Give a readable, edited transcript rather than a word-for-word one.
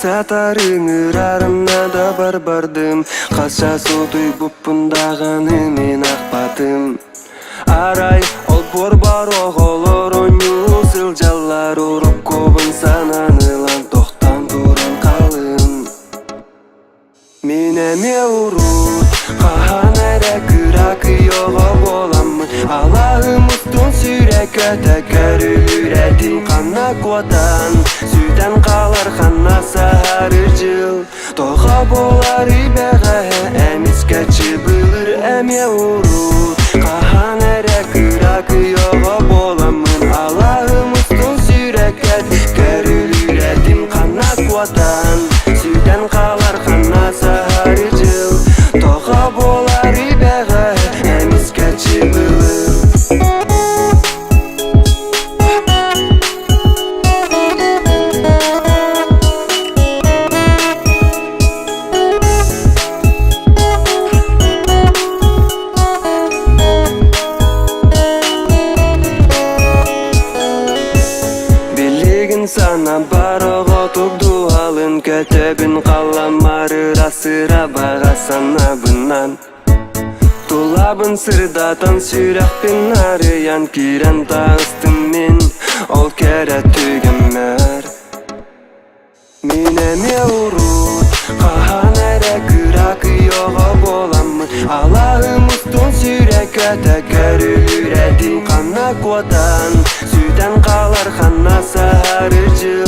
Сатарыҥырарымна да барбардым, Хас час утуйбуппун даҕаны мин аахпатым. Арай олбуорбар оҕолор оонньуу сылдьаллар, Уруккубун санаан ылан тохтоон туран хаалым. Мин эмиэ урут хаһан эрэ кыракый оҕо буоламмын Алаһым устун сүүрэ-көтө көрүлүүрэтим Ханна куотан, сүтэн хаалар ханна саһары дьыл Тоҕо буоларый бэҕэһээ эмискэччи былыр эмиэ урут Хаһан эрэ кыракый оҕо буоламмын Алаһым устун сүүрэ-көтө көрүлүүрэтим Ханна куотан, сүтэн хаалар ханна саһары дьыл Тоҕо буоларый бэҕэһээ эмискэччи былыр. Билигин санаабар оҕотук дууһалын көтөбүн халамарыра сыра баҕа санаабынан Тулабын сырдатан сүрэхпин арыйан киирэн таҕыстым мин ол кэрэ түгэммэр Мин эмиэ урут хаһан эрэ кыракый оҕо буоламмын Алаһым устун сүүрэ-көтө көрүлүүр этим Ханна куотан, сүтэн хаалар ханна саһары дьыл.